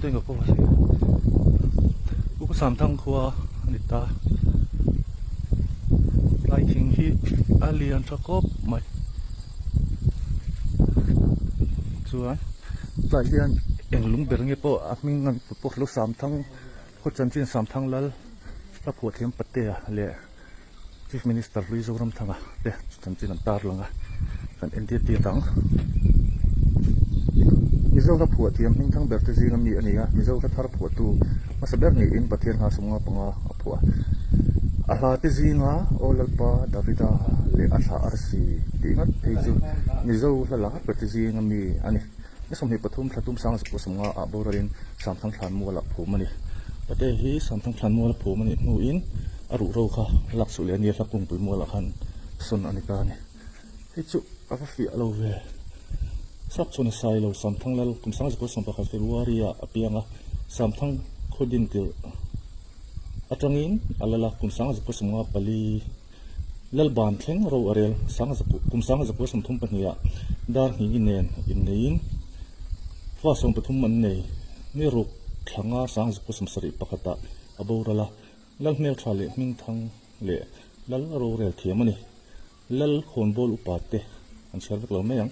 dawn ka cover Upa Samthang khua a ni ta tlai thing hi a lian tha khawp mai chuan tlai hian eng lung ber nge pawh a hming an put pawh lo Samthang khaw chanchin Samthang lal hla phuah thiam Patea leh Chief Minister hlui Zoramthanga te chanchin an tar lang a, kan entir tir ang. Mizo hla phuah thiam hming thang ber te zinga mi a ni a, Mizo hla thar phuahtu hmasa ber niin Pathian hla 55 a phuah a. A hla te zinga Aw Lalpa Davida leh a thla arsi tih ngat phei chu Mizo hla lar ber te zinga mi a ni. Ni 23 thla tum 1950 ah boralin Samthang Thlanmual ah phum a ni. Pate hi Samthang Thlanmual a phum a nih hnuin a ruh ro kha lak suh leh a nia hla kungpui mualah khan sawn a ni ta a ni. Hei chu a va fiah lo ve. Sap chuan a sai lo Samthang lal kum 1911 February ah a piang a, Samthang khaw din tirh atangin a lal a, kum 1954 Lalban thleng ro a rel kum 1932 ah dar hnih nen inneiin fa 13 an nei. Ni ruk thlanga 1971 ah a boral a, Lal hmeltha leh hmingthang leh Lal rorel thiam a ni. Lal khawnbawl upa te an chhiar vek lo mai ang.